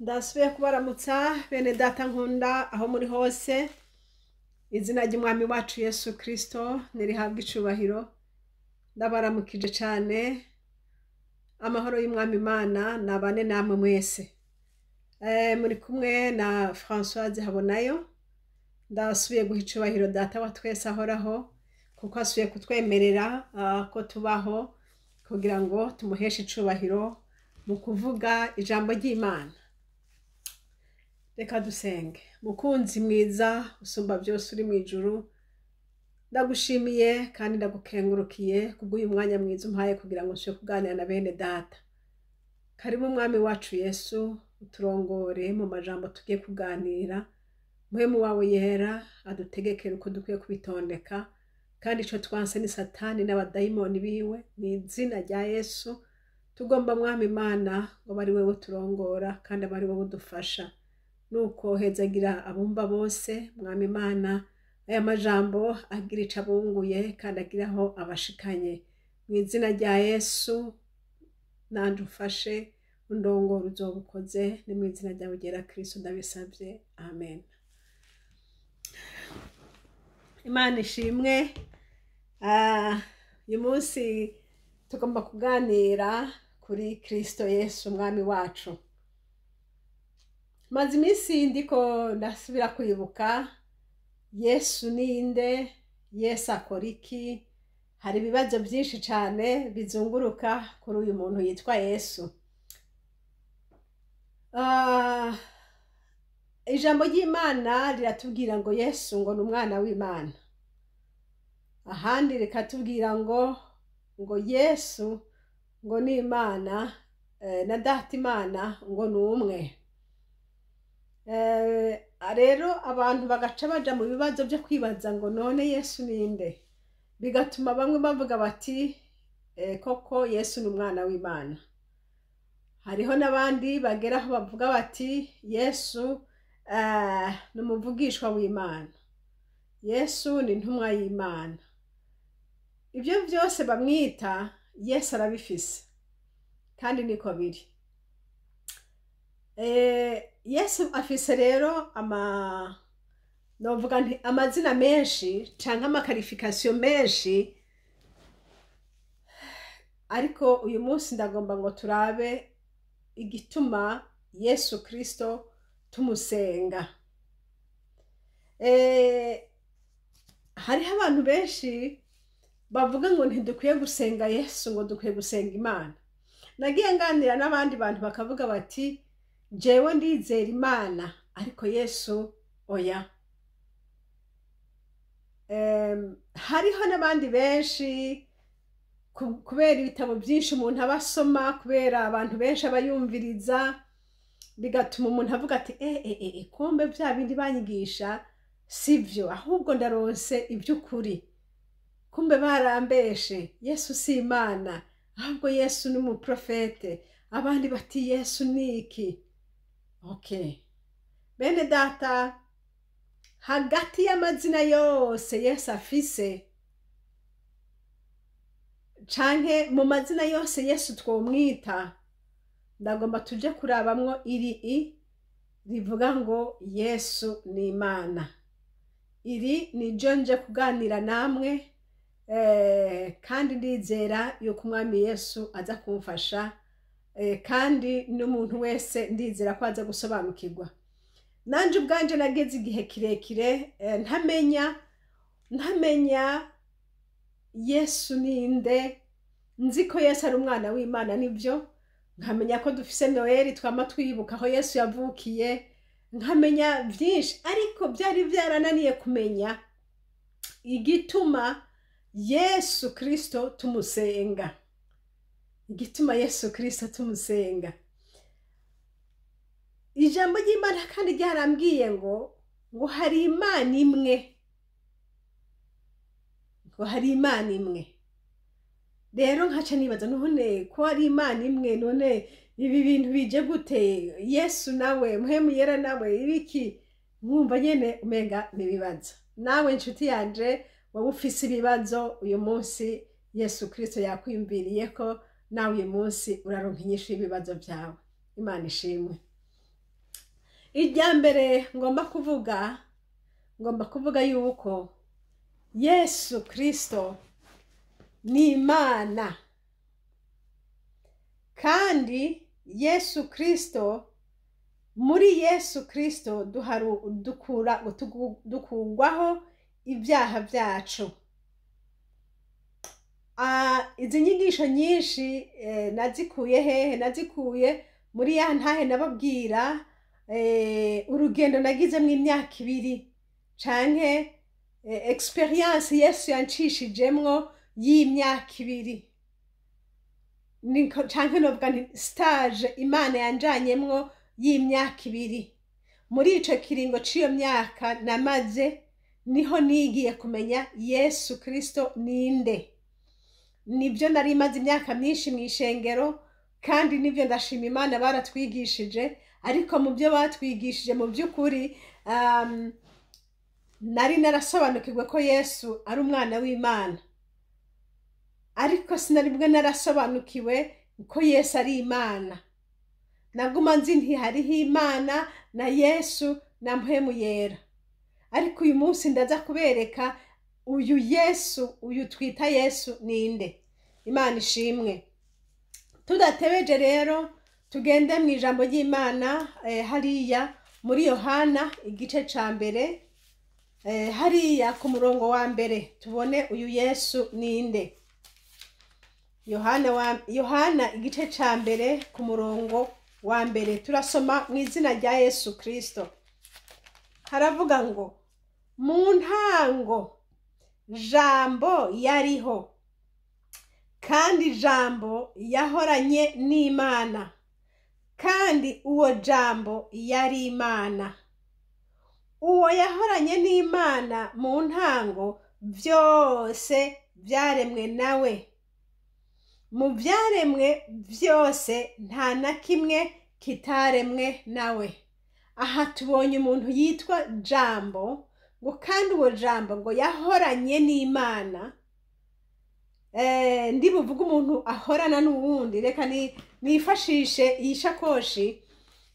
Ndasubiye kubaramutsa bene data nkunda aho muri hose. Izina ry'Umwami wacu Yesu Kristo nirihabwe icubahiro. Ndabaramukije cane. Amahoro y'Umwami Imana nabane namwe mwese. Muri kumwe na Françoise Habonayo. Ndasubiye guha icubahiro data wa twese ahoraho, kuko asubiye kutwemerera ko tubaho kugira ngo tumuheshe icubahiro mu kuvuga ijambo ry'Imana. Reka dusenge. Mukunzi mwiza usumba byose uri mu ijuru, ndagushimiye kandi ndagukengurukiye kubw'uyu mwanya mwiza umpaye kugira ngo nshobore kuganira na bene data. Karibu Mwami wacu Yesu, uturongore mu majambo tugiye kuganira. Mpwemu wawe yera adutegekere uko dukwiye kubitondeka, kandi ico twanse ni Satani n'abadayimoni biwe. Mu izina rya Yesu tugomba Mwami Imana ngo bari wewe turongora kandi abari wowe udufasha. Nuko hezagira abumva bose Mwami Imana, aya majambo agira ico abunguye kandi agira aho abashikanye. Mu izina rya Yesu nanje umfashe undongore uzobukoze, ni mu izina ryawe ryera Kristo ndabisavye, amen. Imana ishimwe. Uyu munsi tugomba kuganira kuri Kristo Yesu Umwami wacu. Maze iminsi ndiko ndasubira kwibuka Yesu ninde, Yesu akora iki. Hari ibibazo byinshi cane bizunguruka kuri uyu muntu yitwa Yesu. Ijambo ry'Imana riratubwira ngo Yesu ngo ni umwana w'Imana. Ahandi rikatubwira ngo Yesu ngo ni Imana, na Data Imana ngo ni umwe. Rero abantu bagaca baja mu bibazo byo kwibaza ngo none Yesu ninde, bigatuma bamwe bavuga bati koko Yesu ni umwana w'Imana. Hariho n'abandi bagera aho bavuga bati Yesu ni umuvugishwa w'Imana, Yesu ni intumwa y'Imana. Ibyo byose bamwita Yesu arabifise kandi niko biri. Yesu afise rero novuga nti amazina menshi canke amakarifikasiyo menshi, ariko uyu munsi ndagomba ngo turabe igituma Yesu Kristo tumusenga. Hariho abantu benshi bavuga ngo ntidukwiye gusenga Yesu, ngo dukwiye gusenga Imana. Nagiye nganira n'abandi bantu bakavuga bati jewe ndizera Imana ariko Yesu oya. Hariho n'abandi benshi kubera ibitabo byinshi umuntu aba asoma, kubera abantu benshi abayumviriza, bigatuma umuntu avuga ati kumbe bya bindi banyigisha sivyo, ahubwo ndaronse iby'ukuri, kumbe barambeshe, Yesu si Imana, ahubwo Yesu ni umuprofete. Abandi bati Yesu ni iki. Okay, bene data, hagati y'amazina yose Yesu afise, canke mu mazina yose Yesu twomwita, ndagomba tuje kurabamwo iri i rivuga ngo Yesu ni Imana. Iri ni ryo nje kuganira namwe, kandi ndizera yuko Umwami Yesu aza kumfasha, kandi n'umuntu wese ndizera ko aza gusobanukirwa. Nanje ubwanje nageze igihe kirekire ntamenya Yesu ninde. Nzi ko Yesu ari umwana w'Imana nibyo, nkamenya ko dufise Noel twama twibuka aho Yesu yavukiye, nkamenya byinshi, ariko byari byarananiye kumenya igituma Yesu Kristo tumusenga. Igituma Yesu Kristo tumusenga. Ijambo ry'Imana kandi ryarambwiye ngo hari Imana imwe, ngo hari Imana imwe. Rero nkaca nibaza none ko hari Imana imwe, none ibi bintu bije gute? Yesu nawe Mpwemu Yera nawe ibiki? Nkumva nyene umenga nibibazo. Nawe nshuti yanje wowe ufise ibibazo uyu munsi, Yesu Kristo yakwiyumviriye ko nawe uyu munsi uraronka inyishu y'ibibazo byawe. Imana ishimwe. Irya mbere ngomba kuvuga, ngomba kuvuga yuko Yesu Kristo ni Imana, kandi Yesu Kristo, muri Yesu Kristo dukugwaho ibyaha byacu. Izi nyigisho nyinshi nazikuye hehe? Nazikuye muri ya ntahe nababwira urugendo nagizemwo imyaka 2, canke experience Yesu yancishijemwo y'imyaka 2, canke novuga nti stage Imana yanjanyemwo y'imyaka 2. Muri ico kiringo c'iyo myaka namaze, niho nigiye kumenya Yesu Kristo ninde. Nibyo nari maze imyaka myinshi mw'ishengero, kandi nibyo ndashima Imana baratwigishije, ariko mu byo batwigishije, mu by'ukuri nari narasobanukirwe ko Yesu ari umwana w'Imana, ariko sinari bwe narasobanukiwe ko Yesu ari Imana. Naguma nzi nti hariho Imana na Yesu na Mpwemu Yera, ariko uyu munsi ndaza kubereka uyu Yesu, uyu twita Yesu ninde. Imana ishimwe. Tudatebeje rero, tugende mu ijambo ry'Imana, hariya muri Yohana igice ca mbere, hariya ku murongo wa mbere, tubone uyu Yesu ninde. Yohana igice ca mbere ku murongo wa mbere, turasoma mu izina rya Yesu Kristo. Haravuga ngo: "Mu ntango Jambo yariho, kandi Jambo yahoranye n'Imana, kandi uwo Jambo yari Imana. Uwo yahoranye n'Imana mu ntango. Byose byaremwe nawe, mu byaremwe byose nta na kimwe kitaremwe nawe." Aha tubonye umuntu yitwa Jambo, ngo kandi uwo Jambo ngo yahoranye n'Imana. Ndi buvuge umuntu ahorana n'uwundi. Reka nifashishe iyi shakoshi,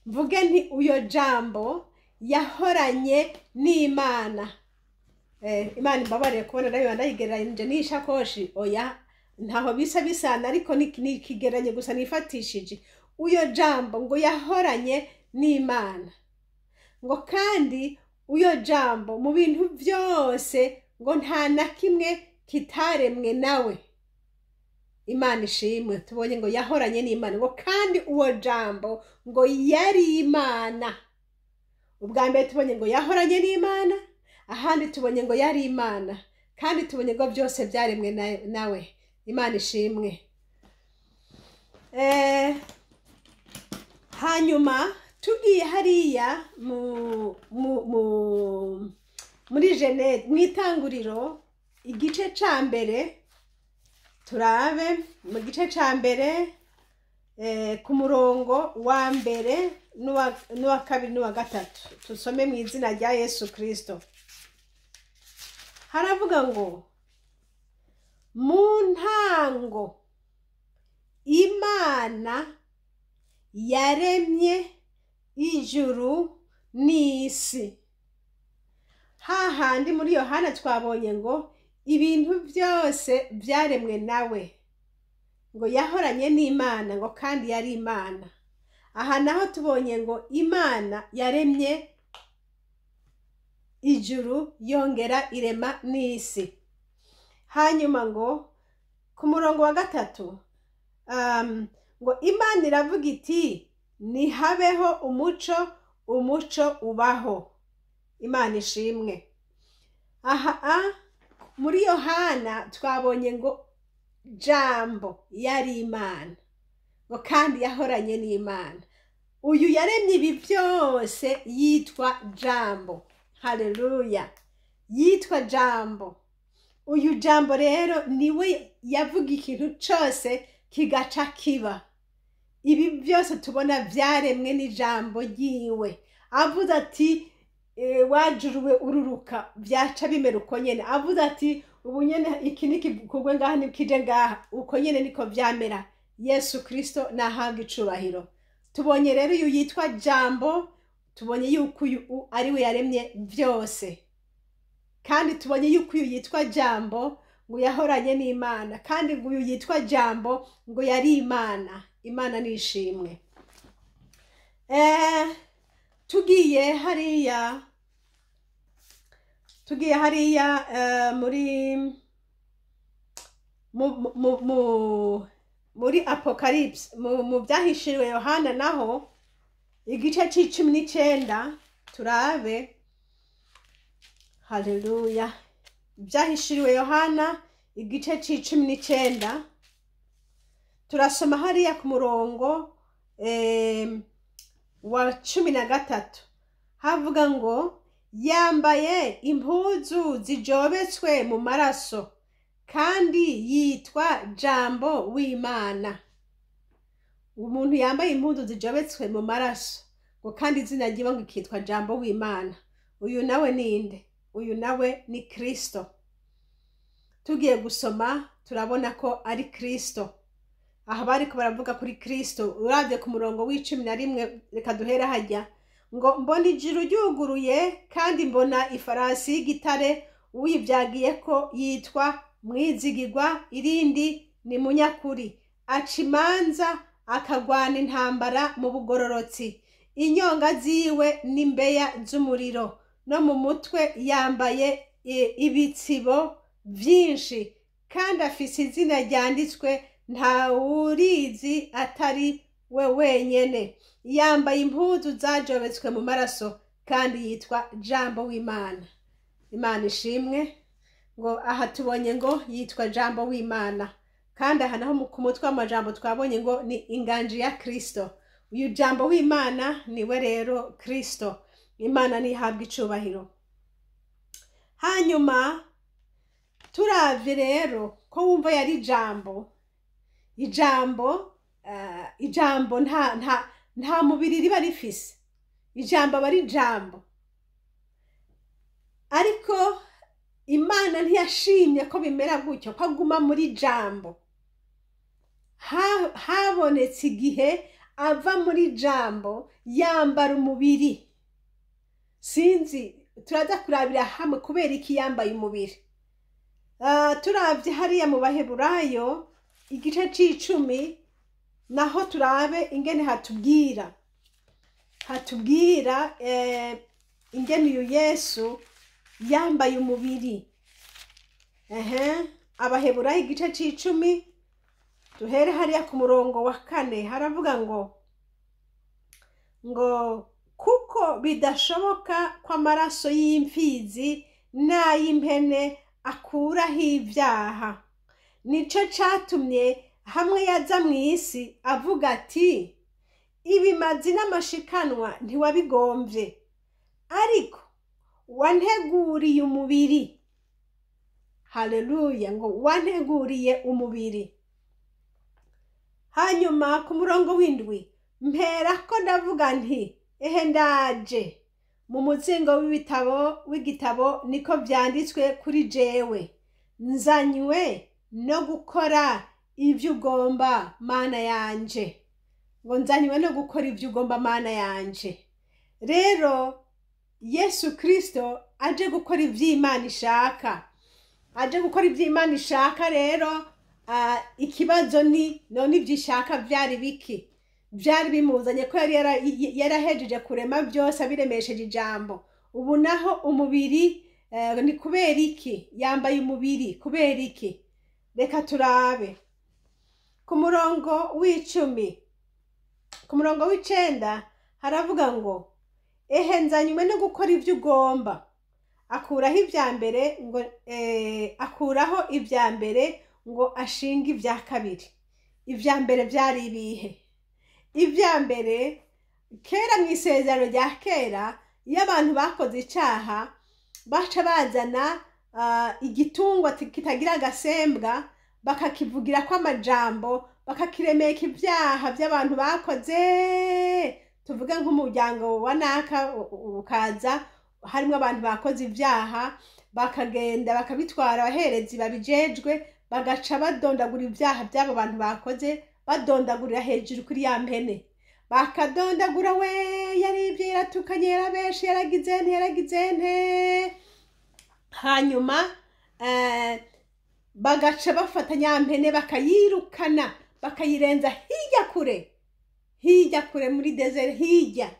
mvuge nti uyo Jambo yahoranye n'Imana. Imana imbabarire kubona nayo ndayigereranyije n'iyi shakoshi. Oya, ntaho bisa bisana, ariko ni ikigereranyo gusa nifatishije. Uyo Jambo ngo yahoranye n'Imana, ngo kandi uyo Jambo mu bintu byose ngo nta na kimwe kitaremwe nawe. Imana ishimwe. Tubonye ngo yahoranye n'Imana, ngo kandi uwo Jambo ngo yari Imana. Ubwa mbere tubonye ngo yahoranye n'Imana, ahandi tubonye ngo yari Imana, kandi tubonye ngo byose byaremwe nawe. Imana ishimwe. Hanyuma tugiye hariya muri Genèse, mu itanguriro igice ca mbere, turabe mu gice ca mbere, ku murongo wa mbere n'uwa kabiri n'uwa gatatu, tusome mu izina rya Yesu Kristo. Haravuga ngo: "Mu ntango Imana yaremye ijuru n'isi." Hahandi muri Yohana twabonye ngo ibintu byose byaremwe nawe, ngo yahoranye n'Imana, ngo kandi yari Imana. Aha naho tubonye ngo Imana yaremye ijuru, yongera irema n'isi. Hanyuma ngo ku murongo wa gatatu, ngo Imana iravuga iti: "Nihabeho umuco." Umuco ubaho. Imana ishimwe. Aha muri Yohana twabonye ngo Jambo yari Imana, ngo kandi yahoranye n'Imana. Uyu yaremye ibi byose yitwa Jambo. Haleluya! Yitwa Jambo. Uyu Jambo rero niwe yavuga ikintu cyose kigaca kiba. Ibi byose tubona byaremwe n'ijambo ryiwe. Avuze ati: "Wajuruwe ururuka," byaca bimera uko nyene. Avuze ati: "Ubu nyene iki nikikugwe ngaha, nikije ngaha," uko nyene niko vyamera. Yesu Kristo nahabwa icubahiro. Tubonye rero uyu yitwa Jambo. Tubonye yuko uyu ari we yaremye byose, kandi tubonye yuko uyu yitwa Jambo ngo yahoranye n'Imana, kandi ngo uyu yitwa Jambo ngo yari Imana. Imana nishimwe. Tugiye hariya, tugiye hariya muri mu, mu, mu, muri Apocalypse, mu Byahishuriwe Yohana, naho igice c'19, turabe. Haleluya! Ibyahishuriwe Yohana igice c'19, turasoma hariya ku murongo wa 13. Havuga ngo: "Yambaye impuzu zijobetswe mu maraso, kandi yitwa Jambo w'Imana." Umuntu yambaye impuzu zijobetswe mu maraso, ngo kandi izina ryiwe ngo ikitwa Jambo w'Imana. Uyu nawe ninde? Uyu nawe ni Kristo. Tugiye gusoma turabona ko ari Kristo. Aha bariko baravuga kuri Kristo. Uravye ku murongo w'11, reka duhere hajya, ngo: "Mbona ijuru ryuguruye, kandi mbona ifarasi y'igitare, uwivyagiye ko yitwa Mwizigirwa, irindi ni Munyakuri. Aca imanza, akagwana intambara mu bugororotsi. Inyonga ziwe n'imbeya z'umuriro, no mu mutwe yambaye ibitsibo vyinshi, kandi afise izina ryanditswe ntawurizi atari we wenyene. Yambaye impuzu zajobetswe mu maraso, kandi yitwa Jambo w'Imana." Imana ishimwe. Ngo aha tubonye ngo yitwa Jambo w'Imana, kandi aha naho ku mutwe w'amajambo twabonye ngo ni inganji ya Kristo. Uyu Jambo w'Imana niwe rero Kristo. Imana ntihabwa icubahiro. Hanyuma turavye rero ko wumva yari Ijambo, ijambo nta mubiri riba rifise. Ijambo aba ari ijambo, ariko Imana ntiyashimye ko bimera gutyo, ko aguma muri Jambo. Habonetse igihe ava muri Jambo, yambara umubiri. Sinzi, turaza kurabira hamwe kubera iki yambaye umubiri. Turavye hariya mu Baheburayo igice c'10, naho turabe ingene hatubwira ingene uyu Yesu yambaye umubiri. Ehe, Abaheburayo igice c'10, duhere hariya ku murongo wa 4. Haravuga ngo: "Kuko bidashoboka ko amaraso y'imfizi n'ay'impene akuraho ibyaha. Nico catumye hamwe yaza mu isi avuga ati: 'Ibimazi n'amashikanwa ntiwabigomvye, ariko wanteguriye umubiri.'" Haleluya! Ngo wanteguriye umubiri. Hanyuma ku murongo w'7: "Mpera ko ndavuga nti: 'Ehe ndaje, mu muzingo w'ibitabo w'igitabo niko vyanditswe kuri jewe, nzanywe no gukora ivyo ugomba, Mana yanje." Ngo nzanywe no gukora ivyo ugomba, Mana yanje. Rero Yesu Kristo aje gukora ivy'Imana ishaka, aje gukora ivy'Imana ishaka. Rero ikibazo ni: none ivyo ishaka vyari biki vyari bimuzanye, ko yari yarahejeje kurema byose abiremesheje ijambo? Ubu naho umubiri, ni kubera iki yambaye umubiri? Kubera iki? Reka turabe ku murongo w'10. Ku murongo w'9 haravuga ngo: "Ehe nzanywe no gukora ibyo ugomba." Akuraho ibya mbere, ngo akuraho ibya mbere ngo ashinge ibya kabiri. Ibya mbere byari ibihe? Ibya mbere kera, mu isezerano rya kera, iyo abantu bakoze icyaha, baca bazana igitungwa kitagira agasembwa, bakakivugira ko amajambo, bakakiremeka ibyaha by'abantu bakoze. Tuvuge nk'umuryango wa naka ukaza harimo abantu bakoze ibyaha, bakagenda bakabitwara abaherezi babijejwe, bagaca badondagura ibyaha by'abo bantu bakoze, badondagurira hejuru kuri ya mpene. Bakadondagura, we yaribye, yaratukanye, yarabeshe, yaragize nte, yaragize nte. Hanyuma bagaca bafata nyampene, bakayirukana, bakayirenza hirya kure, hirya kure muri désert, hirya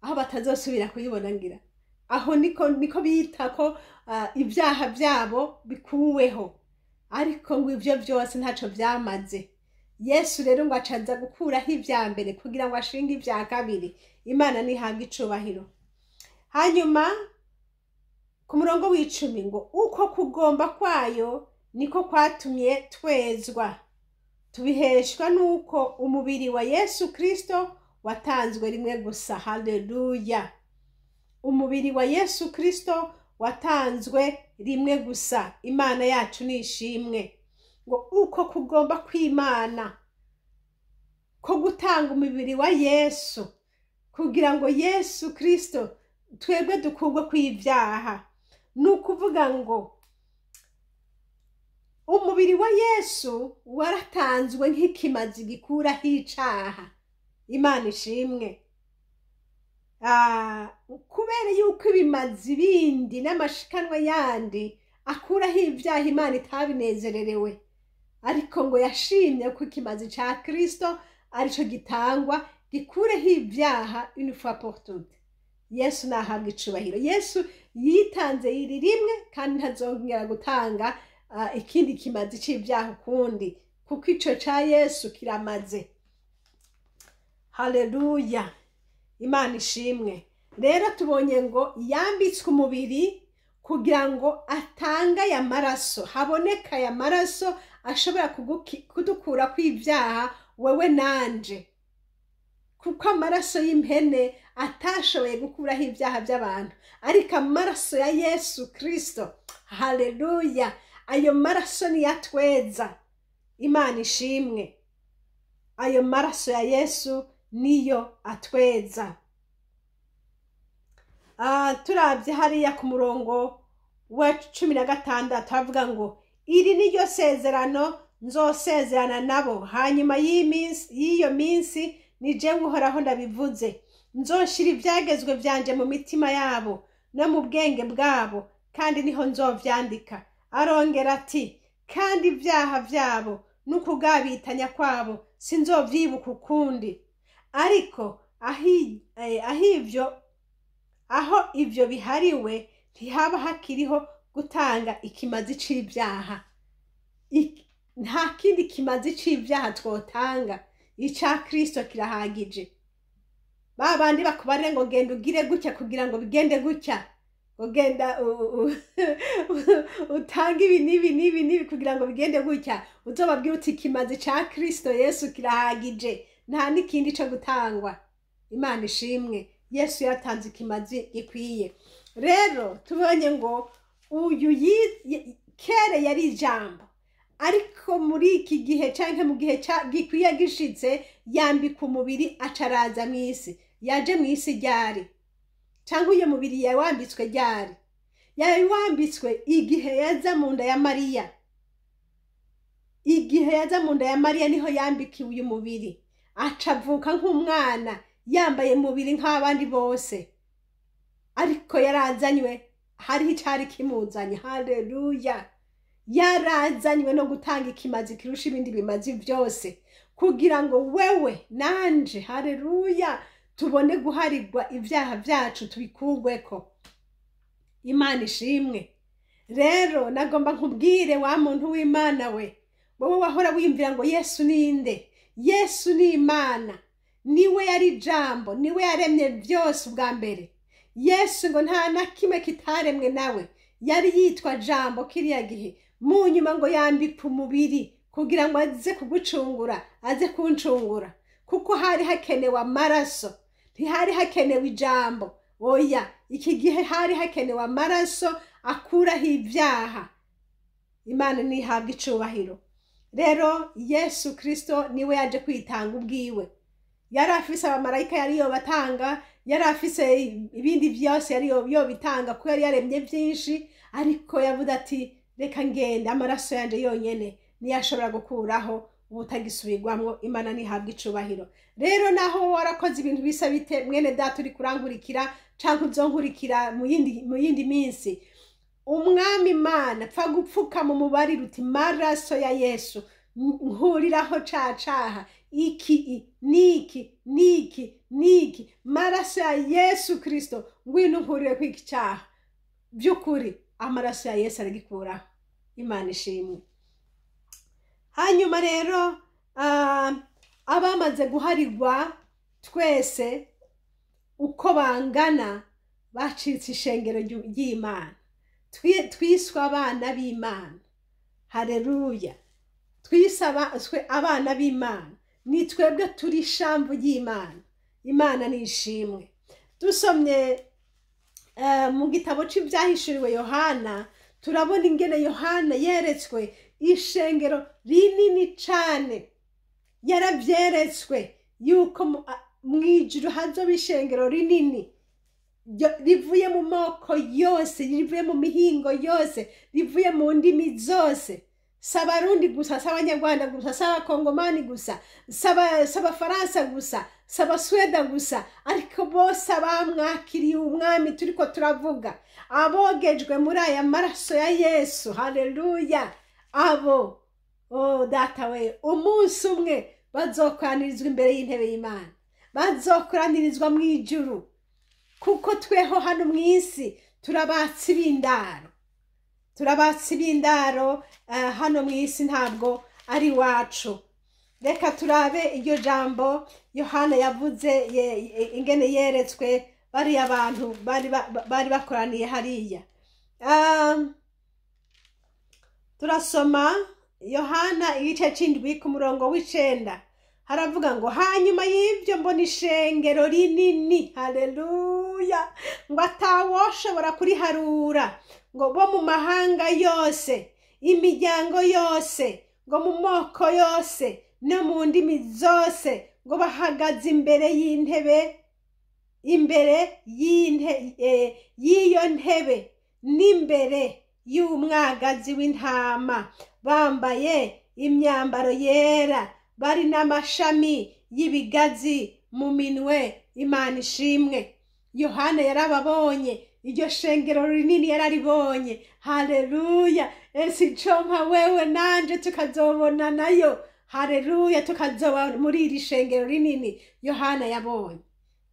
aho batazosubira kuyibona. Ngira aho niko bita ko ibyaha byabo bikuweho. Ariko ngo ibyo byose ntaco byamaze. Yesu rero ngo acaza gukuraho ibya mbere kugira ngo ashinge ibya kabiri. Imana ntihabwe icubahiro. Hanyuma ku murongo w'10 ngo: "Uko kugomba kwayo niko kwatumye twezwa, tubiheshwa n'uko umubiri wa Yesu Kristo watanzwe rimwe gusa." Haleluya! Umubiri wa Yesu Kristo watanzwe rimwe gusa. Imana yacu ni ishimwe. Ngo uko kugomba kw'Imana ko gutanga umubiri wa Yesu kugira ngo Yesu Kristo twebwe dukurwe kw'ibyaha, ni ukuvuga ngo umubiri wa Yesu waratanzwe nk'ikimazi gikuraho icaha. Imana ishimwe. Kubera yuko ibimazi bindi n'amashikanwa yandi akuraho ibyaha Imana itabinezererewe, ariko ngo yashimye ko ikimazi ca Kristo arico gitangwa gikureho ibyaha une fois pour toutes. Yesu nahabwa icubahiro. Yesu yitanze iri rimwe, kandi ntazongera gutanga ikindi kimazi c'ibyaha ukundi, kuko ico ca Yesu kiramaze. Haleluya, Imana ishimwe. Rero tubonye ngo yambitswe umubiri kugira ngo atange aya maraso, haboneka aya maraso ashobora kudukura kw'ibyaha, wewe nanje, kuko amaraso y'impene atashoboye gukuraho ibyaha by'abantu, ariko amaraso ya Yesu Kristo, haleluya, ayo maraso niyo atweza. Imana ishimwe. Ayo maraso ya Yesu niyo atweza. Turabye hariya ku murongo wa 16, havuga ngo: "Iri ni ryo sezerano nzosezerana nabo hanyuma y'iyo minsi, ni jewe Uhoraho ndabivuze. Nzoshira ibyagezwe byanje mu mitima yabo no mu bwenge bwabo, kandi niho nzovyandika." Arongera ati: "Kandi ibyaha byabo n'ukugabitanya kwabo sinzovyibuka ukundi." Ariko aho ivyo bihariwe, ntihaba hakiriho gutanga ikimazi c'ibyaha. Nta kindi kimazi c'ibyaha twotanga, ica Kristo kirahagije. Ba bandi bakubarire ngo genda ugire gutya kugira ngo bigende gutya, ngo genda utange ibi n'ibi n'ibi n'ibi kugira ngo bigende gutya, uzobabwira uti: "Ikimazi ca Kristo Yesu kirahagije, nta n'ikindi co gutangwa." Imana ishimwe. Yesu yatanze ikimazi gikwiye. Rero tubonye ngo uyu kera yari ijambo, ariko muri iki gihe canke mu gihe gikwiye gishitse, yambika umubiri, acaraza mw'isi. Yaje mw'isi ryari? Canke uyo mubiri yawambitswe ryari? Yawambitswe igihe yaza mu nda ya Mariya. Igihe yaza mu nda ya Mariya niho yambikiwe uyu mubiri, aca avuka nk'umwana, yambaye umubiri nk'abandi bose, ariko yarazanywe, hariho icari kimuzanye. Haleluya! Yarazanywe no gutanga ikimazi kirusha ibindi bimazi byose, kugira ngo wewe nanje, haleluya, tubone guharirwa ibyaha byacu, tubikugweko. Imana ishimwe. Rero nagomba nkubwire, wa muntu w'Imana we, wowe wahora wiyumvira ngo Yesu ninde? Yesu ni Imana, niwe yari ijambo, niwe yaremye byose ubwa mbere. Yesu ngo nta na kimwe kitaremwe nawe. Yari yitwa Jambo kiriya gihe. Mu nyuma ngo yambika umubiri kugira ngo aze kugucungura, aze kuncungura, kuko hari hakenewe amaraso, ntihari hakenewe ijambo, oya. Iki gihe hari hakenewe amaraso akuraho ibyaha. Imana ntihabwe icubahiro. Rero Yesu Kristo niwe yaje kwitanga ubwiwe. Yari afise abamarayika yari yobatanga, yari afise ibindi byose yari yobitanga, kuko yari yaremye byinshi, ariko yavuze ati: "Reka ngende, amaraso yanje yonyene niyo ashobora gukuraho." ubutagisubirwamwo. Imana ntihabwa icubahiro. Rero naho warakoze ibintu bisa bite, mwene data uri kurankurikira canke uzonkurikira mu yindi minsi, Umwami Imana pfa gupfuka mu mubarira uti: "Maraso ya Yesu, nkuriraho ca caha iki niki niki niki. Maraso ya Yesu Kristo, ngwino nkurire kwiki caha." By'ukuri amaraso ya Yesu aragikuraho. Imana ishimwe. Hanyuma rero abamaze guharirwa twese uko bangana bacitse ishengero ry'Imana. Twiswe abana b'Imana. Hareruya! Twise abana b'Imana, ni twebwe turi ishamvu ry'Imana. Imana ni ishimwe. Dusomye mu gitabo c'Ivyahishuriwe Yohana, turabona ingene Yohana yeretswe ishengero rinini cane. Yaravyeretswe yuko mw'ijuru hazoba ishengero rinini rivuye mu moko yose, rivuye mu mihingo yose, rivuye mu ndimi zose. Si Abarundi gusa, si Abanyarwanda gusa, si Abakongomani gusa, si Abafaransa gusa, si Abasweda gusa, ariko bose abamwakiriye Umwami turiko turavuga, abogejwe muri aya maraso ya Yesu. Haleluya! Abo, oh data we, umunsi umwe bazokoranirizwa imbere y'intebe y'Imana, bazokoranirizwa mu ijuru, kuko tweho hano mu isi turabatsi b'indaro, turabatsi b'indaro hano mu isi, ntabwo ari iwacu. Reka turabe iryo jambo Yohana yavuze, ingene yeretswe bariya bantu bari bakoraniye hariya. Turasoma Yohana igice c'indwi ku murongo w'icenda. Haravuga ngo: "Hanyuma y'ibyo mbona ishengero rinini," haleluya, "ngo atawoshobora kuriharura, ngo bo mu mahanga yose, imiryango yose, ngo mu moko yose no mu ndimi zose, ngo bahagaze imbere y'intebe, imbere y'iyo ntebe n'imbere y'umwagazi w'intama, bambaye imyambaro yera, bari n'amashami y'ibigazi mu minwe." Imana ishimwe. Yohana yarababonye, iryo shengero rinini yararibonye. Haleluya! Ese icompa wewe nanje tukazobona nayo. Haleluya! Tukazoba muri iri shengero rinini Yohana yabonye.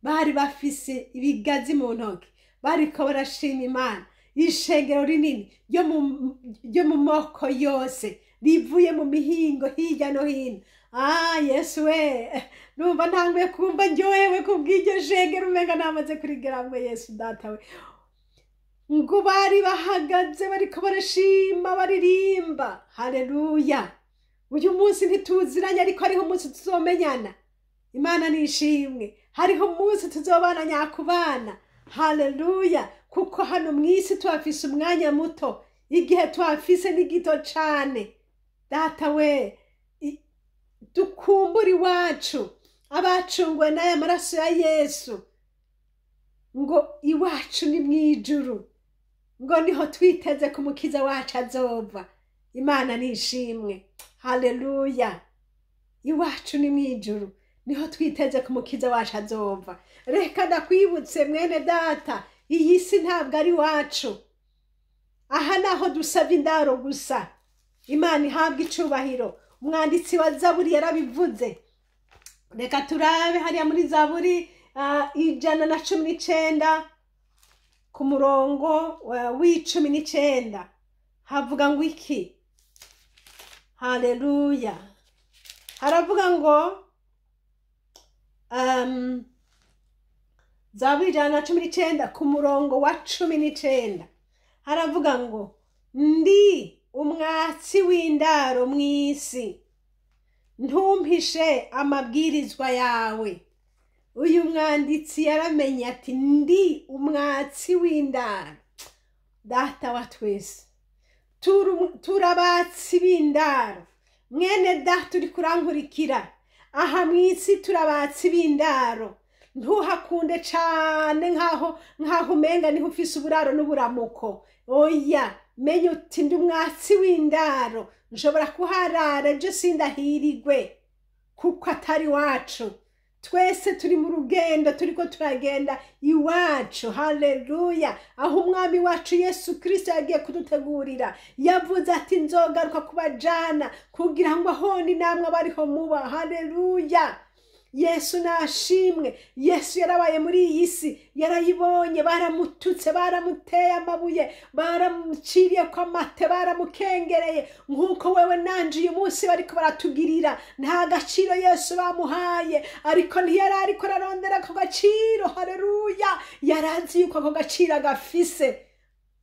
Bari bafise ibigazi mu ntoki, bariko barashima Imana. Ishengero rinini ryo mu moko yose, rivuye mu mihingo hirya no hino. Ah, Yesu we, numva ntanguye kumva ndyohewe kubw'iryo shengero, umenga namaze kurigeramwo. Yesu data we, ngo bari bahagaze bariko barashima, baririmba. Haleluya! Uyu munsi ntituziranye, ariko hariho umunsi tuzomenyana. Imana nishimwe. Hariho umunsi tuzobana nyakubana. Haleluya! Kuko hano mu isi tuhafise umwanya muto, igihe tuhafise ni gito cane. Data we, dukumbura iwacu, abacunguwe n'aya maraso ya Yesu. Ngo iwacu ni mu ijuru, ngo niho twiteze ku Mukiza wacu azova. Imana nishimwe. Haleluya! Iwacu ni mu ijuru, niho twiteze ku Mukiza wacu azova. Reka ndakwibutse, mwene data, iyi si ntabwo ari iwacu. Aha naho dusabye indaro gusa. Imana ihabwa icubahiro. Umwanditsi wa Zaburi yarabivuze. Reka turabe hariya muri Zaburi 119 ku murongo w'19, havuga ngo iki? Haleluya! Haravuga ngo Zaburi 119 ku murongo wa 19, haravuga ngo: "Ndi umwatsi w'indaro mw'isi, ntumpishe amabwirizwa yawe." Uyu mwanditsi yaramenye ati: "Ndi umwatsi w'indaro." Data wa twese, turabatsi b'indaro. Mwene data uri kurankurikira, aha mw'isi turabatsi b'indaro. Ntuhakunde cane nkaho umenga niho ufise uburaro n'uburamuko. Oya. Menya uti ndi umwatsi w'indaro, nshobora kuharara ejo sindahirigwe, kuko atari wacu. Twese turi mu rugendo, turiko turagenda iwacu. Haleluya! Aho umwami wacu Yesu Kristo yagiye kudutegurira. Yavuze ati nzogaruka kubajana kugira ngo aho ni namwe abariho muba. Haleluya! Yesu nashimwe. Yesu yarabaye muri iyi si, yarayibonye, baramututse, baramuteye amabuye, baramuciriye ko amate, baramukengereye, nk'uko wewe nanje uyu munsi bariko baratugirira. Nta gaciro Yesu bamuhaye, ariko ntiyari ariko ararondera ako gaciro. Haleluya! Yarazi yuko ako gaciro agafise.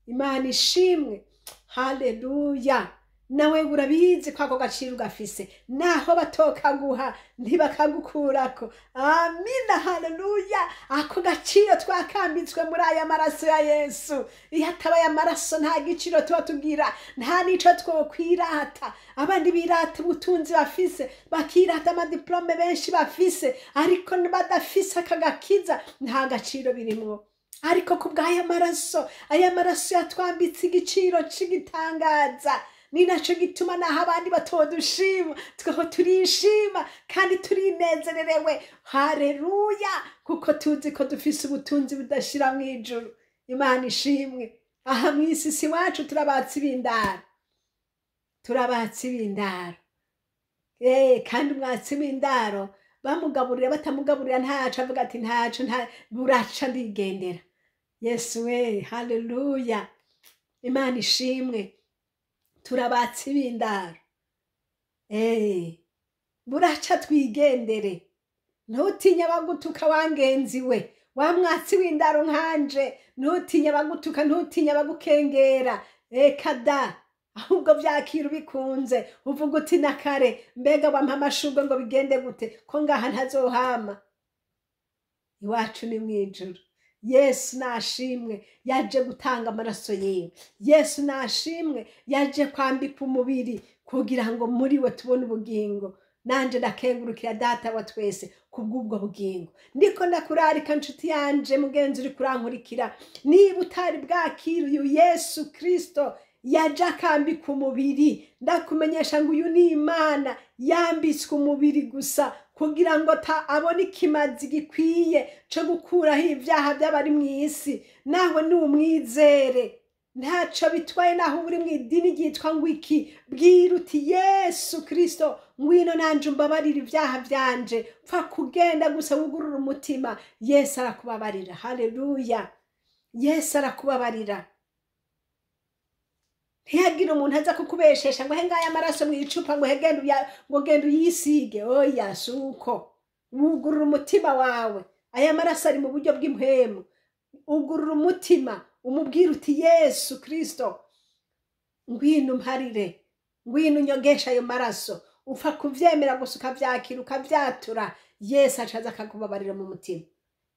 Imana ishimwe. Haleluya! Nawe urabizi ko ako gaciro ugafise, naho batokaguha ntibakagukurako. Amina, haleluya! Ako gaciro twakambitswe muri aya maraso ya Yesu. Iyo atabaye amaraso nta giciro tuba tugira, nta n'ico twokwirata. Abandi birata ubutunzi bafise, bakirata amadiplome benshi bafise, ariko badafise aka gakiza nta gaciro birimwo. Ariko ku bw'aya maraso, aya maraso yatwambitse igiciro c'igitangaza. Ni naco gituma naho abandi batodushima, tweho turishima kandi turinezererewe. Haleluya! Kuko tuzi ko dufise ubutunzi budashira mw'ijuru. Imana ishimwe. Aha mw'isi si iwacu, turabatsi b'indaro, turabatsi b'indaro. Kandi umwatsi w'indaro bamugaburira batamugaburira ntaco avuga ati ntaco, buraca ndigendera. Yesu we, haleluya! Imana ishimwe. Turabatsi b'indaro. Buraca twigendere. Ntutinye abagutuka wangenzi we, wa mwatsi w'indaro nkanje. Ntutinye abagutuka, ntutinye abagukengera. Eka da, ahubwo vyakira ubikunze, uvuga uti na kare mbega wampa amashurwe ngo bigende gute, ko ngaha ntazohama. Iwacu ni mw'ijuru. Yesu nashimwe, yaje gutanga amaraso yiwe. Yesu nashimwe, yaje kwambika umubiri kugira ngo muri we tubone ubugingo. Nanje ndakengurukira Data wa twese kubw'ubwo bugingo. Ndiko ndakurarika nshuti yanje, mugenzi uri kurankurikira, niba utari bwakira uyu Yesu Kristo yaje akambika umubiri, ndakumenyesha ngo uyu ni Imana yambitswe umubiri gusa kugira ngo abone ikimazi gikwiye co gukuraho ibyaha by'abari mw'isi. Nawe numwizere, ntaco bitwaye naho uri mw'idini ryitwa ngo iki, bwira uti Yesu Kristo ngwino nanje umbabarire ibyaha byanje. Pfa kugenda gusa wugurura umutima, Yesu arakubabarira. Haleluya! Yesu arakubabarira. Ntihagire umuntu aza kukubeshesha ngo he ngaya amaraso mu icupa, ngo he ngo genda uyisige. Oya, suko. Wugurura umutima wawe. Aya maraso ari mu buryo bw'impwemu. Ugurura umutima, umubwira uti Yesu Kristo ngwino umparire, ngwino unyogeshe ayo maraso. Upfa kuvyemera gusa ukavyakira ukavyatura, Yesu acaza akakubabarira mu mutima.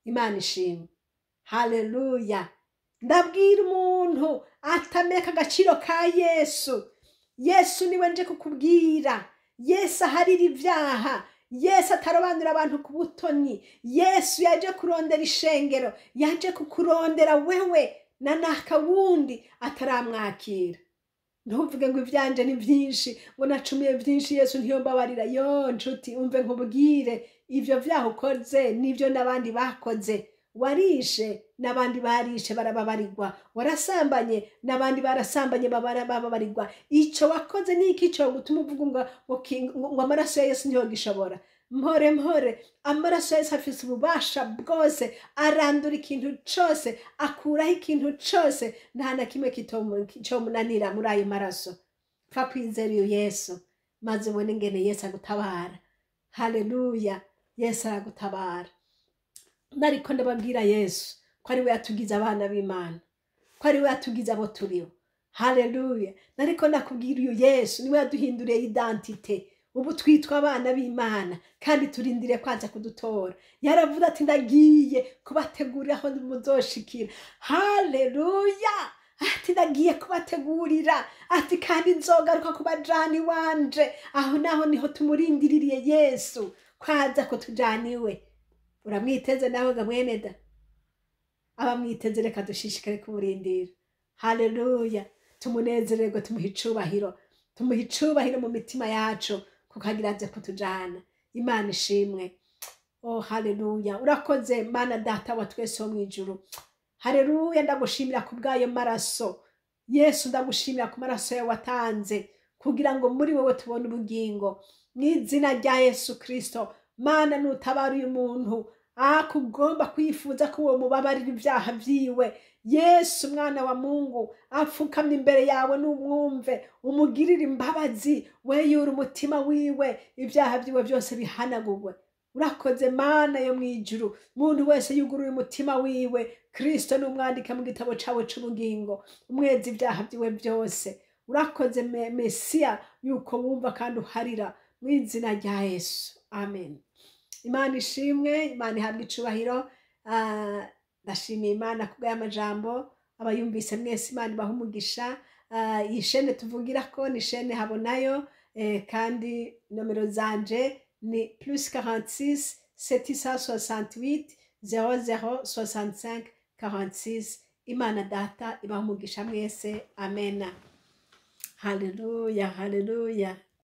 Imana ishimwe. Haleluya! Ndabwira umuntu atameka agaciro ka Yesu. Yesu niwe nje kukubwira. Yesu aharira ibyaha. Yesu atarobanura abantu ku butoni. Yesu yaje kurondera ishengero, yaje kukurondera wewe na naka wundi ataramwakira. Ntuvuge ngo ivyanje ni vyinshi, ngo nacumiye vyinshi, Yesu ntiyombabarira. Yo nshuti, umve nkubwire, ivyo vyaha ukoze nivyo n'abandi bakoze. Warishe n'abandi barishe barababarirwa, warasambanye n'abandi barasambanye bababarirwa. Ico wakoze ni iki co gutuma uvuga ngo amaraso ya Yesu ntiyogishobora? Mpore mpore, amaraso ya Yesu afise ububasha bwose, arandura ikintu cose, akuraho ikintu cose, nta na kimwe comunanira muri ayo maraso. Pfa kwizera uyu Yesu, maze ubone ingene Yesu agutabara. Haleluya! Yesu aragutabara. Nariko ndababwira Yesu ko ari we yatugize abana b'Imana, ko ari we yatugize abo turibo. Haleluya! Nariko ndakubwira uyu Yesu niwe yaduhinduriye identite. Ubu twitwa abana b'Imana kandi turindiriye kwaza kudutora. Yaravuze ati ndagiye kubategurira aho muzoshikira. Haleluya! Ati ndagiye kubategurira, ati kandi nzogaruka kubajana iwanje. Aho naho niho tumurindiririye Yesu kwaza kutujana iwe. Uramwiteze nawe ga mwene da? Abamwiteze reka dushishikare kumurindira. Haleluya! Tumunezererwe, tumuhe icubahiro, tumuhe icubahiro mu mitima yacu, kuko agira aze kutujana. Imana ishimwe. Oh, haleluya! Urakoze, Mana Data wa twese wo mw'ijuru. Haleluya! Ndagushimira ku bw'ayo maraso. Yesu, ndagushimira ku maraso yawe watanze kugira ngo muri wowe tubone ubugingo. Mu izina rya Yesu Kristo, Mana, nutabara uyu muntu akugomba kwifuza ko uwo mubabarira ibyaha vyiwe. Yesu mwana wa Mungu, apfukamye imbere yawe, n'umwumve, umugirire imbabazi, weyure umutima wiwe, ibyaha vyiwe byose bihanagurwe. Urakoze, Mana yo mw'ijuru. Muntu wese yuguruye umutima wiwe, Kristo, n'umwandika mu gitabo cawe c'ubugingo, umwezi ibyaha vyiwe byose. Urakoze, Mesiya, yuko wumva kandi uharira. Mu izina rya Yesu, amen. Imana ishimwe, Imana ihabwa icubahiro. Ndashimiye Imana kubw'aya majambo. Abayumvise mwese, Imana ibaha umugisha. Iyi shene tuvugirako ni shene Habonayo, kandi nomero zanje ni +46 768 00 65 46. Imana Data ibaha umugisha mwese. Amena. Haleluya, haleluya.